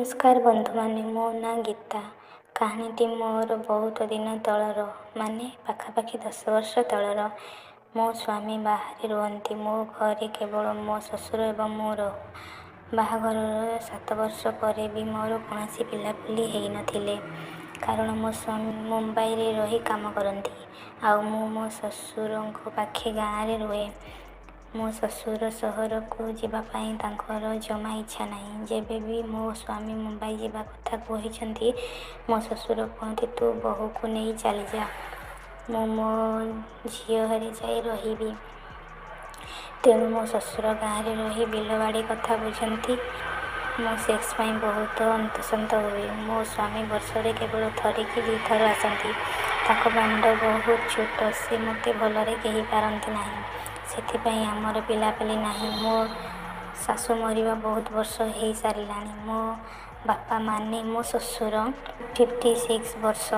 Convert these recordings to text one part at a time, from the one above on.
ନମସ୍କାର ବନ୍ଧୁମାନେ, ମୋ ନାଁ ଗୀତା। କାହାଣୀଟି ମୋର ବହୁତ ଦିନ ତଳର, ମାନେ ପାଖାପାଖି 10 ବର୍ଷ ତଳର। ମୋ ସ୍ୱାମୀ ବାହାରେ ରୁହନ୍ତି। ମୋ ଘରେ କେବଳ ମୋ ଶ୍ୱଶୁର ଏବଂ ମୁଁ ରହୁ। ବାହାଘରର 7 ବର୍ଷ ପରେ ବି ମୋର କୌଣସି ପିଲାପିଲି ହେଇନଥିଲେ। କାରଣ ମୋ ସ୍ୱାମୀ ମୁମ୍ବାଇରେ ରହି କାମ କରନ୍ତି ଆଉ ମୁଁ ମୋ ଶ୍ୱଶୁରଙ୍କ ପାଖେ ଗାଁରେ ରୁହେ। ମୋ ଶ୍ୱଶୁର ସହରକୁ ଯିବା ପାଇଁ ତାଙ୍କର ଜମା ଇଚ୍ଛା ନାହିଁ। ଯେବେ ବି ମୋ ସ୍ୱାମୀ ମୁମ୍ବାଇ ଯିବା କଥା କହିଛନ୍ତି, ମୋ ଶ୍ୱଶୁର କୁହନ୍ତି, "ତୁ ବୋହୂକୁ ନେଇ ଚାଲିଯା, ମୁଁ ମୋ ଝିଅ ଘରେ ଯାଇ ରହିବି।" ତେଣୁ ମୋ ଶ୍ୱଶୁର ଗାଁରେ ରହି ବିଲବାଡ଼ି କଥା ବୁଝନ୍ତି। ମୁଁ ସେକ୍ସ ପାଇଁ ବହୁତ ହନ୍ତସନ୍ତ ହୁଏ। ମୋ ସ୍ୱାମୀ ବର୍ଷରେ କେବଳ ଥରେ କି ଦୁଇଥର ଆସନ୍ତି। ତାଙ୍କ ବାଣ୍ଡ ବହୁତ ଛୋଟ। ସେ ମୋତେ ଭଲରେ ଗେହି ପାରନ୍ତି ନାହିଁ। ସେଥିପାଇଁ ଆମର ପିଲାପିଲି ନାହିଁ। ମୋ ଶାଶୁ ମରିବା ବହୁତ ବର୍ଷ ହେଇସାରିଲାଣି। ମୋ ବାପା ମାନେ ମୋ ଶ୍ୱଶୁର 56 ବର୍ଷ।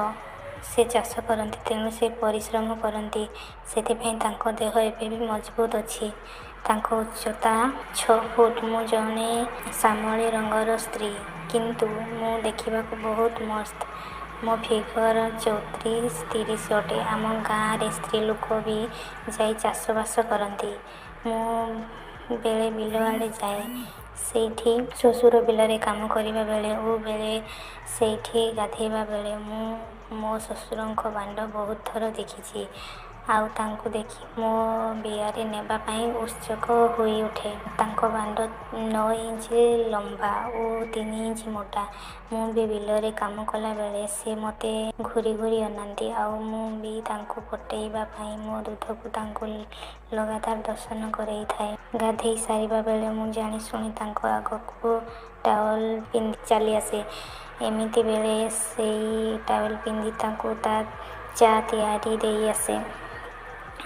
ସେ ଚାଷ କରନ୍ତି, ତେଣୁ ସେ ପରିଶ୍ରମ କରନ୍ତି। ସେଥିପାଇଁ ତାଙ୍କ ଦେହ ଏବେ ବି ମଜବୁତ ଅଛି। ତାଙ୍କ ଉଚ୍ଚତା 6 ଫୁଟ। ମୁଁ ଜଣେ ଶାମଳୀ ରଙ୍ଗର ସ୍ତ୍ରୀ, କିନ୍ତୁ ମୁଁ ଦେଖିବାକୁ ବହୁତ ମସ୍ତ। ମୋ ଫିଗର 34 30 ଅଟେ। ଆମ ଗାଁରେ ସ୍ତ୍ରୀଲୋକ ବି ଯାଇ ଚାଷବାସ କରନ୍ତି। ମୁଁ ବେଳେ ବିଲଆଡ଼େ ଯାଏ। ସେଇଠି ଶ୍ୱଶୁର ବିଲରେ କାମ କରିବା ବେଳେ ଓ ବେଳେ ସେଇଠି ଗାଧୋଇବା ବେଳେ ମୁଁ ମୋ ଶ୍ୱଶୁରଙ୍କ ବାଣ୍ଡ ବହୁତ ଥର ଦେଖିଛି। ଆଉ ତାଙ୍କୁ ଦେଖି ମୋ ବିଆରେ ନେବା ପାଇଁ ଉତ୍ସୁକ ହୋଇଉଠେ। ତାଙ୍କ ବାଣ୍ଡ 9 ଇଞ୍ଚ ଲମ୍ବା ଓ 3 ଇଞ୍ଚ ମୋଟା। ମୁଁ ବି ବିଲରେ କାମ କଲାବେଳେ ସେ ମୋତେ ଘୂରି ଘୂରି ଅନାନ୍ତି ଆଉ ମୁଁ ବି ତାଙ୍କୁ ପଟେଇବା ପାଇଁ ମୋ ଦୁଧକୁ ତାଙ୍କୁ ଲଗାତାର ଦର୍ଶନ କରେଇଥାଏ। ଗାଧେଇ ସାରିବା ବେଳେ ମୁଁ ଜାଣିଶୁଣି ତାଙ୍କ ଆଗକୁ ଟାୱେଲ ପିନ୍ଧି ଚାଲିଆସେ। ଏମିତି ବେଳେ ସେଇ ଟାୱେଲ ପିନ୍ଧି ତାଙ୍କୁ ତା ଚା ତିଆରି ଦେଇଆସେ।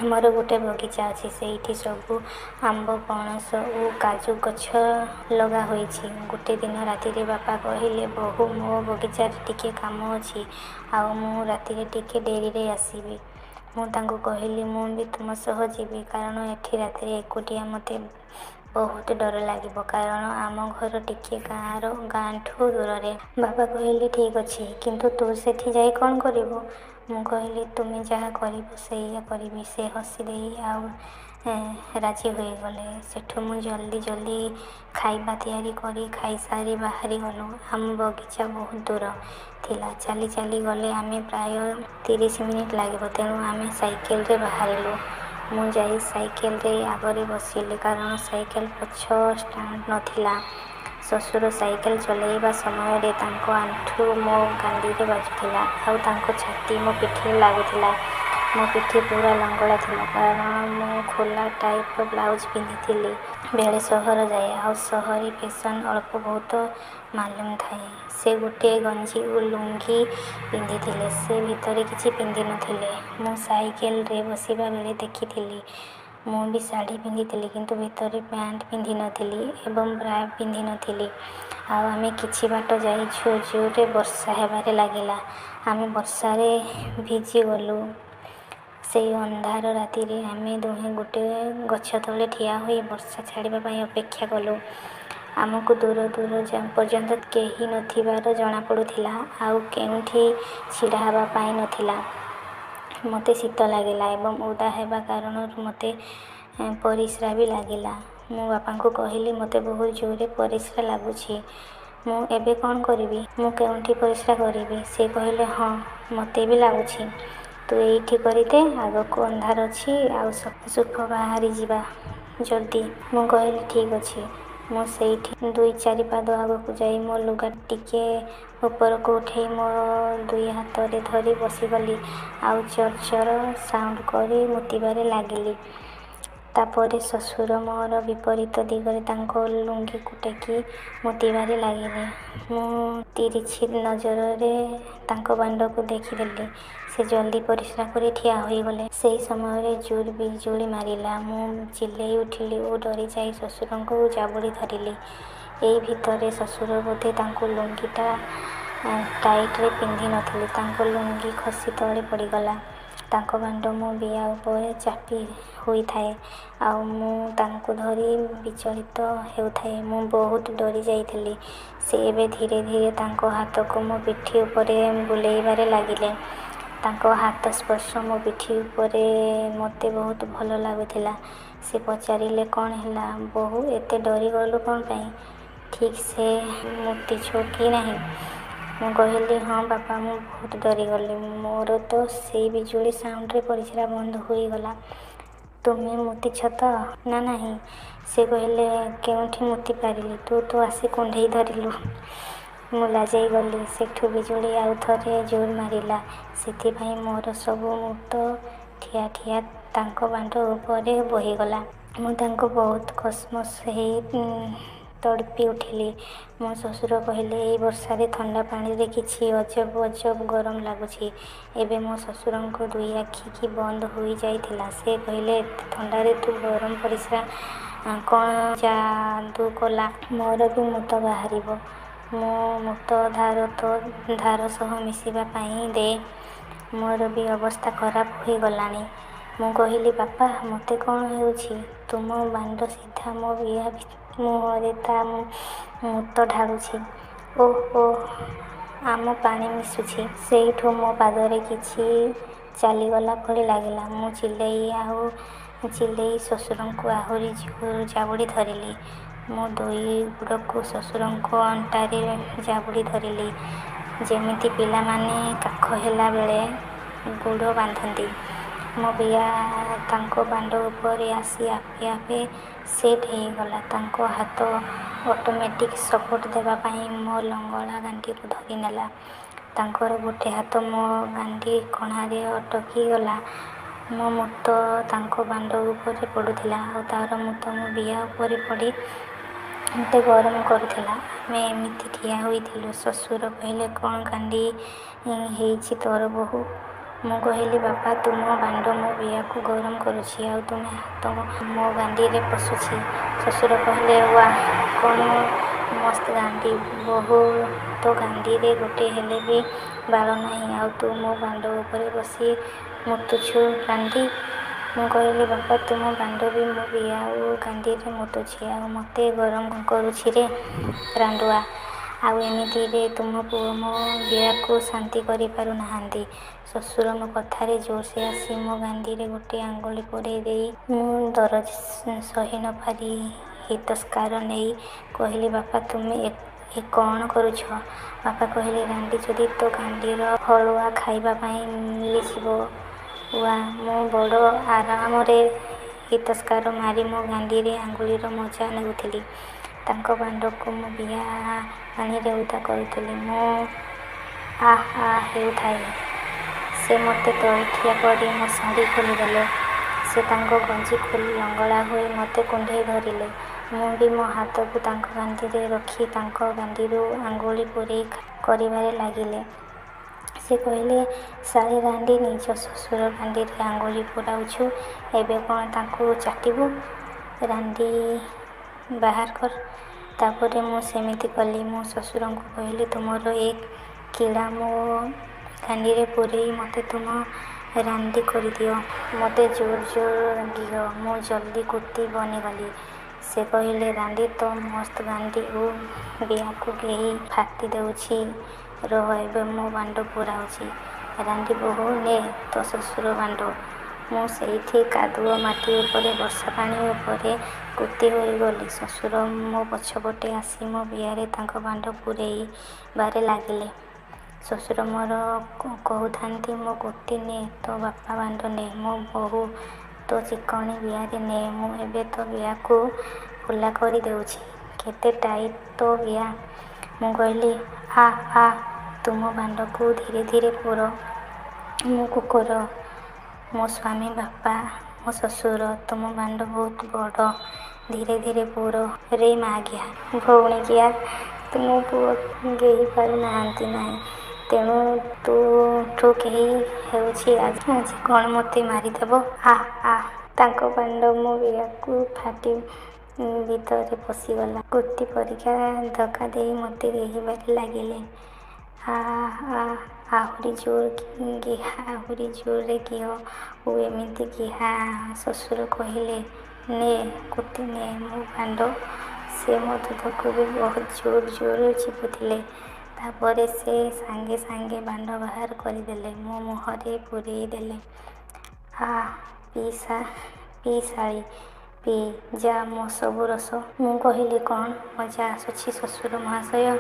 ଆମର ଗୋଟେ ବଗିଚା ଅଛି। ସେଇଠି ସବୁ ଆମ୍ବ, ପଣସ ଓ କାଜୁ ଗଛ ଲଗା ହୋଇଛି। ଗୋଟେ ଦିନ ରାତିରେ ବାପା କହିଲେ, "ବୋହୂ, ମୋ ବଗିଚାରେ ଟିକେ କାମ ଅଛି ଆଉ ମୁଁ ରାତିରେ ଟିକେ ଡେରିରେ ଆସିବି।" ମୁଁ ତାଙ୍କୁ କହିଲି, ମୁଁ ବି ତୁମ ସହ ଯିବି, କାରଣ ଏଠି ରାତିରେ ଏକୁଟିଆ ମୋତେ ବହୁତ ଡର ଲାଗିବ, କାରଣ ଆମ ଘର ଟିକେ ଗାଁଠୁ ଦୂରରେ। ବାପା କହିଲେ, "ଠିକ୍ ଅଛି, କିନ୍ତୁ ତୁ ସେଠି ଯାଇ କ'ଣ କରିବୁ?" ମୁଁ କହିଲି, "ତୁମେ ଯାହା କହିବ ସେଇଆ କରିବି।" ସେ ହସିଦେଇ ଆଉ ରାଜି ହୋଇଗଲେ। ସେଠୁ ମୁଁ ଜଲ୍ଦି ଜଲ୍ଦି ଖାଇବା ତିଆରି କରି ଖାଇସାରି ବାହାରିଗଲୁ। ଆମ ବଗିଚା ବହୁତ ଦୂର ଥିଲା। ଚାଲି ଚାଲି ଗଲେ ଆମେ ପ୍ରାୟ 30 ମିନିଟ୍ ଲାଗିବ। ତେଣୁ ଆମେ ସାଇକେଲରେ ବାହାରିଲୁ। ମୁଁ ଯାଇ ସାଇକେଲରେ ଆଗରେ ବସିଲି, କାରଣ ସାଇକେଲ ପଛ ଷ୍ଟାଣ୍ଡ ନଥିଲା। ଶ୍ୱଶୁର ସାଇକେଲ ଚଲେଇବା ସମୟରେ ତାଙ୍କ ଆଣ୍ଠୁ ମୋ ଗାଣ୍ଡିରେ ବାଜୁଥିଲା ଆଉ ତାଙ୍କ ଛାତି ମୋ ପିଠିରେ ଲାଗୁଥିଲା। ମୋ ପିଠି ପୂରା ଲଙ୍ଗଳା ଥିଲା, କାରଣ ମୁଁ ଖୋଲା ଟାଇପର ବ୍ଲାଉଜ ପିନ୍ଧିଥିଲି। ବେଳେ ସହର ଯାଏ ଆଉ ସହରୀ ଫ୍ୟାସନ୍ ଅଳ୍ପ ବହୁତ ମାଲୁମ ଥାଏ। ସେ ଗୋଟେ ଗଞ୍ଜି ଓ ଲୁଙ୍ଗି ପିନ୍ଧିଥିଲେ। ସେ ଭିତରେ କିଛି ପିନ୍ଧିନଥିଲେ। ମୁଁ ସାଇକେଲରେ ବସିବା ବେଳେ ଦେଖିଥିଲି। ମୁଁ ବି ଶାଢ଼ୀ ପିନ୍ଧିଥିଲି, କିନ୍ତୁ ଭିତରେ ପ୍ୟାଣ୍ଟ ପିନ୍ଧିନଥିଲି ଏବଂ ବ୍ରା ପିନ୍ଧିନଥିଲି। ଆଉ ଆମେ କିଛି ବାଟ ଯାଇଛୁ, ଜୋରରେ ବର୍ଷା ହେବାରେ ଲାଗିଲା। ଆମେ ବର୍ଷାରେ ଭିଜିଗଲୁ। ସେଇ ଅନ୍ଧାର ରାତିରେ ଆମେ ଦୁହେଁ ଗୋଟେ ଗଛ ତଳେ ଠିଆ ହୋଇ ବର୍ଷା ଛାଡ଼ିବା ପାଇଁ ଅପେକ୍ଷା କଲୁ। ଆମକୁ ଦୂର ଦୂର ପର୍ଯ୍ୟନ୍ତ କେହି ନଥିବାର ଜଣାପଡ଼ୁଥିଲା ଆଉ କେଉଁଠି ଛିଡ଼ା ହେବା ପାଇଁ ନଥିଲା। ମୋତେ ଶୀତ ଲାଗିଲା ଏବଂ ଓଦା ହେବା କାରଣରୁ ମୋତେ ପରିସ୍ରା ବି ଲାଗିଲା। ମୁଁ ବାପାଙ୍କୁ କହିଲି, "ମୋତେ ବହୁତ ଜୋରରେ ପରିସ୍ରା ଲାଗୁଛି। ମୁଁ ଏବେ କ'ଣ କରିବି? ମୁଁ କେଉଁଠି ପରିସ୍ରା କରିବି?" ସେ କହିଲେ, "ହଁ, ମୋତେ ବି ଲାଗୁଛି। ତୁ ଏଇଠି କରିଦେ। ଆଗକୁ ଅନ୍ଧାର ଅଛି ଆଉ ସୂପ ବାହାରିଯିବା ଯଦି।" ମୁଁ କହିଲି, "ଠିକ୍ ଅଛି।" ମୁଁ ସେଇଠି ଦୁଇ ଚାରି ପାଦ ଆଗକୁ ଯାଇ ମୋ ଲୁଗା ଟିକେ ଉପରକୁ ଉଠେଇ ମୋ ଦୁଇ ହାତରେ ଧରି ବସିଗଲି ଆଉ ଚର୍ ଚର୍ ସାଉଣ୍ଡ କରି ମୁତିବାରେ ଲାଗିଲି। ତାପରେ ଶ୍ୱଶୁର ମୋର ବିପରୀତ ଦିଗରେ ତାଙ୍କ ଲୁଙ୍ଗିକୁ ଟେକି ମୁତିବାରେ ଲାଗିଲେ। ମୁଁ ତିରିଛି ନଜରରେ ତାଙ୍କ ବାଣ୍ଡକୁ ଦେଖିଦେଲି। ସେ ଜଲ୍ଦି ପରିସ୍ରା କରି ଠିଆ ହୋଇଗଲେ। ସେହି ସମୟରେ ଜୋର ବିଜୁଳି ମାରିଲା। ମୁଁ ଚିଲେଇ ଉଠିଲି ଓ ଡରିଯାଇ ଶ୍ୱଶୁରଙ୍କୁ ଜାବୁଡ଼ି ଧରିଲି। ଏଇ ଭିତରେ ଶ୍ୱଶୁର ବୋଧେ ତାଙ୍କ ଲୁଙ୍ଗିଟା ଟାଇଟରେ ପିନ୍ଧି ନଥିଲେ। ତାଙ୍କ ଲୁଙ୍ଗି ଖସି ତଳେ ପଡ଼ିଗଲା। ତାଙ୍କ ବାଣ୍ଡ ମୋ ବିଆ ଉପରେ ଚାପି ହୋଇଥାଏ ଆଉ ମୁଁ ତାଙ୍କୁ ଧରି ବିଚଳିତ ହେଉଥାଏ। ମୁଁ ବହୁତ ଡରି ଯାଇଥିଲି। ସେ ଏବେ ଧୀରେ ଧୀରେ ତାଙ୍କ ହାତକୁ ମୋ ପିଠି ଉପରେ ବୁଲେଇବାରେ ଲାଗିଲେ। ତାଙ୍କ ହାତ ସ୍ପର୍ଶ ମୋ ପିଠି ଉପରେ ମୋତେ ବହୁତ ଭଲ ଲାଗୁଥିଲା। ସେ ପଚାରିଲେ, କ'ଣ ହେଲା ବୋହୂ, ଏତେ ଡରିଗଲୁ କ'ଣ ପାଇଁ? ଠିକ୍ ସେ ମୁତିଛୁ କି ନାହିଁ? ମୁଁ କହିଲି, ହଁ ବାପା, ମୁଁ ବହୁତ ଡରିଗଲି। ମୋର ତ ସେଇ ବିଜୁଳି ସାଉଣ୍ଡରେ ପରିସ୍ରା ବନ୍ଦ ହୋଇଗଲା। ତୁମେ ମୁତିଛ ତ ନା ନାହିଁ? ସେ କହିଲେ, କେଉଁଠି ମୁତି ପାରିଲି, ତୁ ତ ଆସି କୁଣ୍ଢେଇ ଧରିଲୁ। ମୁଁ ଲାଜେଇ ଗଲି। ସେଠୁ ବିଜୁଳି ଆଉ ଥରେ ଜୋର ମାରିଲା। ସେଥିପାଇଁ ମୋର ସବୁ ମୁତ ଠିଆ ଠିଆ ତାଙ୍କ ବାଣ୍ଡ ଉପରେ ବୋହିଗଲା। ମୁଁ ତାଙ୍କୁ ବହୁତ କସମସ ହେଇ ତଡ଼ପି ଉଠିଲି। ମୋ ଶ୍ୱଶୁର କହିଲେ, ଏଇ ବର୍ଷାରେ ଥଣ୍ଡା ପାଣିରେ କିଛି ଅଜବ ଅଜବ ଗରମ ଲାଗୁଛି। ଏବେ ମୋ ଶ୍ୱଶୁରଙ୍କ ଦୁଇ ଆଖି କି ବନ୍ଦ ହୋଇଯାଇଥିଲା। ସେ କହିଲେ, ଏତେ ଥଣ୍ଡାରେ ତୁ ଗରମ ପରିସ୍ରା କ'ଣ ଯାଦୁ କଲା? ମୋର ବି ମୁତ ବାହାରିବ। ମୋ ମୁତ ଧାର ତୋ ଧାର ସହ ମିଶିବା ପାଇଁ ଦେ। ମୋର ବି ଅବସ୍ଥା ଖରାପ ହୋଇଗଲାଣି। ମୁଁ କହିଲି, ବାପା, ମୋତେ କ'ଣ ହେଉଛି? ତୁମ ବାଣ୍ଡ ସିଧା ମୋ ବିଆ ମୁହଁରେ ତା ମୁତ ଢାଳୁଛି। ଓଃ ଓଃ, ଆମ ପାଣି ମିଶୁଛି। ସେଇଠୁ ମୋ ପାଦରେ କିଛି ଚାଲିଗଲା ଭଳି ଲାଗିଲା। ମୁଁ ଚିଲେଇ ଆଉ ଚିଲେଇ ଶ୍ୱଶୁରଙ୍କୁ ଆହୁରି ଜୋର ଜାବୁଡ଼ି ଧରିଲି। ମୋ ଦୁଇ ଗୋଡ଼କୁ ଶ୍ୱଶୁରଙ୍କ ଅଣ୍ଟାରେ ଜାବୁଡ଼ି ଧରିଲି, ଯେମିତି ପିଲାମାନେ କାଖ ହେଲା ବେଳେ ଗୋଡ଼ ବାନ୍ଧନ୍ତି। ମୋ ବିଆ ତାଙ୍କ ବାଣ୍ଡ ଉପରେ ଆସି ଆପେ ଆପେ ସେଟ୍ ହୋଇଗଲା। ତାଙ୍କ ହାତ ଅଟୋମେଟିକ୍ ସପୋର୍ଟ ଦେବା ପାଇଁ ମୋ ଲଙ୍ଗଳା ଗାଣ୍ଡିକୁ ଧରିନେଲା। ତାଙ୍କର ଗୋଟେ ହାତ ମୋ ଗାଣ୍ଡି କଣାରେ ଅଟକି ଗଲା। ମୋ ମୁତ ତାଙ୍କ ବାଣ୍ଡ ଉପରେ ପଡ଼ୁଥିଲା ଆଉ ତା'ର ମୁତ ମୋ ବିଆ ଉପରେ ପଡ଼ି ମୋତେ ଗରମ କରୁଥିଲା। ଆମେ ଏମିତି ଠିଆ ହୋଇଥିଲୁ। ଶ୍ୱଶୁର କହିଲେ, କ'ଣ କାଣ୍ଡି ହେଇଛି ତୋର ବୋହୂ? ମୁଁ କହିଲି, ବାପା, ତୁମ ବାଣ୍ଡ ମୋ ବିଆକୁ ଗରମ କରୁଛି ଆଉ ତୁମ ହାତ ମୋ ଗାଣ୍ଡିରେ ପଶୁଛି। ଶ୍ୱଶୁର କହିଲେ, ୱାଃ, କ'ଣ ମସ୍ତ ଗାଣ୍ଡି ବୋହୂ, ତୋ ଗାଣ୍ଡିରେ ଗୋଟେ ହେଲେ ବି ବାଳ ନାହିଁ ଆଉ ତୁ ମୋ ବାଣ୍ଡ ଉପରେ ବସି ମୁତୁଛୁ ରାଣ୍ଡି। ମୁଁ କହିଲି, ବାପା, ତୁମ ବାଣ୍ଡ ବି ମୋ ବିଆ ଓ ଗାଣ୍ଡିରେ ମୁତୁଛି ଆଉ ମୋତେ ଗରମ କରୁଛିରେ ରାଣ୍ଡୁଆ। ଆଉ ଏମିତିରେ ତୁମ ପୁଅ ମୋ ବିଆକୁ ଶାନ୍ତି କରିପାରୁ ନାହାନ୍ତି। ଶ୍ୱଶୁର ମୋ କଥାରେ ଜୋରସେ ଆସି ମୋ ଗାଣ୍ଡିରେ ଗୋଟେ ଆଙ୍ଗୁଳି ପୂରେଇ ଦେଇ ମୁଁ ଦରଜ ସହି ନପାରି ହିତସ୍କାର ନେଇ କହିଲି, ବାପା, ତୁମେ ଏ କ'ଣ କରୁଛ? ବାପା କହିଲେ, ରାଣ୍ଡି, ଯଦି ତୋ ଗାଣ୍ଡିର ହଳୁଆ ଖାଇବା ପାଇଁ ମିଳିଯିବ, ୱାଃ, ମୁଁ ବଡ଼ ଆରାମରେ ହିତସ୍କାର ମାରି ମୋ ଗାଣ୍ଡିରେ ଆଙ୍ଗୁଳିର ମଜା ନେଉଥିଲି। ତାଙ୍କ ବାଣ୍ଡକୁ ମୋ ବିଆ ପାଣିରେ ଓଦା କରୁଥିଲି। ମୁଁ ଆଃ ଆଃ ହେଉଥାଏ। ସେ ମୋତେ ତଳେ ଠିଆ କରି ମୋ ଶାଢ଼ୀ ଖୋଲିଦେଲେ। ସେ ତାଙ୍କ ଗଞ୍ଜି ଖୋଲି ଲଙ୍ଗଳା ହୋଇ ମୋତେ କୁଣ୍ଢେଇ ଧରିଲେ। ମୁଁ ବି ମୋ ହାତକୁ ତାଙ୍କ ଗାଣ୍ଡିରେ ରଖି ତାଙ୍କ ଗାଣ୍ଡିରୁ ଆଙ୍ଗୁଳି ପୂରେଇ କରିବାରେ ଲାଗିଲି। ସେ କହିଲେ, ଶାଳୀ ରାଣ୍ଡି, ନିଜ ଶ୍ୱଶୁର ଗାଣ୍ଡିରେ ଆଙ୍ଗୁଳି ପୂରାଉଛୁ, ଏବେ କ'ଣ ତାକୁ ଚାଟିବୁ? ରାଣ୍ଡି ବାହାର କର। ତାପରେ ମୁଁ ସେମିତି କଲି। ମୁଁ ଶ୍ୱଶୁରଙ୍କୁ କହିଲି, ତୁମର ଏ କିଳା ମୋ ଗାଣ୍ଡିରେ ପୂରେଇ ମୋତେ ତୁମ ରାଣ୍ଡି କରିଦିଅ। ମୋତେ ଜୋର ଜୋର ଗିହ, ମୁଁ ଜଲଦି କୁତ୍ତି ବନିଗଲି। ସେ କହିଲେ, ରାଣ୍ଡି, ତୋ ମସ୍ତ ଗାଣ୍ଡି ଓ ବିଆକୁ ଗେହି ଫାଟି ଦେଉଛି ରହ, ଏବେ ମୋ ବାଣ୍ଡ ପୂରାଉଛି। ରାଣ୍ଡି ବୋହୂ, ନେ ତୋ ଶ୍ୱଶୁର ବାଣ୍ଡ। ମୁଁ ସେଇଠି କାଦୁଅ ମାଟି ଉପରେ ବର୍ଷା ପାଣି ଉପରେ କୁତ୍ତି ହୋଇଗଲି। ଶ୍ୱଶୁର ମୋ ପଛପଟେ ଆସି ମୋ ବିଆରେ ତାଙ୍କ ବାଣ୍ଡ ପୂରେଇବାରେ ଲାଗିଲେ। ଶ୍ୱଶୁର ମୋର କହୁଥାନ୍ତି, ମୋ କୁତ୍ତି ନେ, ତୋ ବାପା ବାଣ୍ଡ ନେ, ମୋ ବୋହୂ, ତୋ ଚିକ୍କଣି ବିଆରେ ନେ, ମୁଁ ଏବେ ତୋ ବିଆକୁ ଫୁଲା କରି ଦେଉଛି। କେତେ ଟାଇଟ୍ ତୋ ବିଆ। ମୁଁ କହିଲି, ଆଃ ଆଃ, ତୁମ ବାଣ୍ଡକୁ ଧୀରେ ଧୀରେ ପୂର, ମୁଁ କୁକୁର, ମୋ ସ୍ୱାମୀ ବାପା, ମୋ ଶ୍ୱଶୁର, ତୁମ ବାଣ୍ଡ ବହୁତ ବଡ଼, ଧୀରେ ଧୀରେ ପୂର ରେ ମାଆଘିଆ। ଭଉଣୀଘିଆ, ତୁମ ପୁଅ ଗେହି ପାରୁ ନାହାନ୍ତି ନାହିଁ, ତେଣୁ ତୋଠୁ ଗେହି ହେଉଛି। ଆଜି କ'ଣ ମୋତେ ମାରିଦେବ? ଆଃ ଆଃ। ତାଙ୍କ ବାଣ୍ଡ ମୋ ବିଆକୁ ଫାଟି ଭିତରେ ପଶିଗଲା। କୁତ୍ତି ପରିକା ଧକ୍କା ଦେଇ ମୋତେ ଗେହିବାରେ ଲାଗିଲେ। ଆଃ ଆଃ ଆହୁରି ଜୋର ଗିହା, ଆହୁରି ଜୋରରେ ଗିହ। ଓ ଏମିତି ଗିହା। ଶ୍ୱଶୁର କହିଲେ, ନେ କୁଟି ନେ ମୋ ବାଣ୍ଡ। ସେ ମୋ ଦୁଧକୁ ବି ବହୁତ ଜୋର ଜୋର ଚିପୁଥିଲେ। ତା'ପରେ ସେ ସାଙ୍ଗେ ସାଙ୍ଗେ ବାଣ୍ଡ ବାହାର କରିଦେଲେ, ମୋ ମୁହଁରେ ପୂରେଇ ଦେଲେ। ଆଃ, ପି ଶାଳୀ, ପି ଯା ମୋ ସବୁ ରସ। ମୁଁ କହିଲି, କ'ଣ ମଜା ଆସୁଛି ଶ୍ୱଶୁର ମହାଶୟ?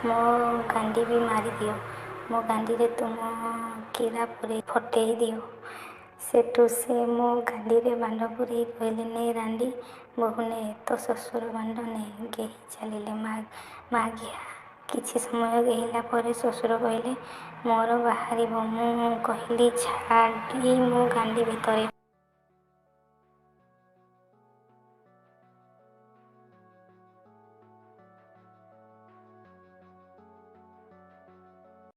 ମୋ ଗାଣ୍ଡି ବି ମାରିଦିଅ। ମୋ ଗାଣ୍ଡିରେ ତୁମ କିଳା ପୂରେଇ ଫଟେଇ ଦିଅ। ସେଠୁ ସେ ମୋ ଗାଣ୍ଡିରେ ବାଣ୍ଡ ପୂରେଇ କହିଲେ, ନେ ରାଣ୍ଡି ବୋହୂ ନେ, ତୋ ଶ୍ୱଶୁର ବାଣ୍ଡ ନେ। ଗେହି ଚାଲିଲେ ମାଗିହା। କିଛି ସମୟ ଗେହିଲା ପରେ ଶ୍ୱଶୁର କହିଲେ, ମୋର ବାହାରିବ। ମୁଁ କହିଲି, ଛାଡ଼ି ମୋ ଗାଣ୍ଡି ଭିତରେ।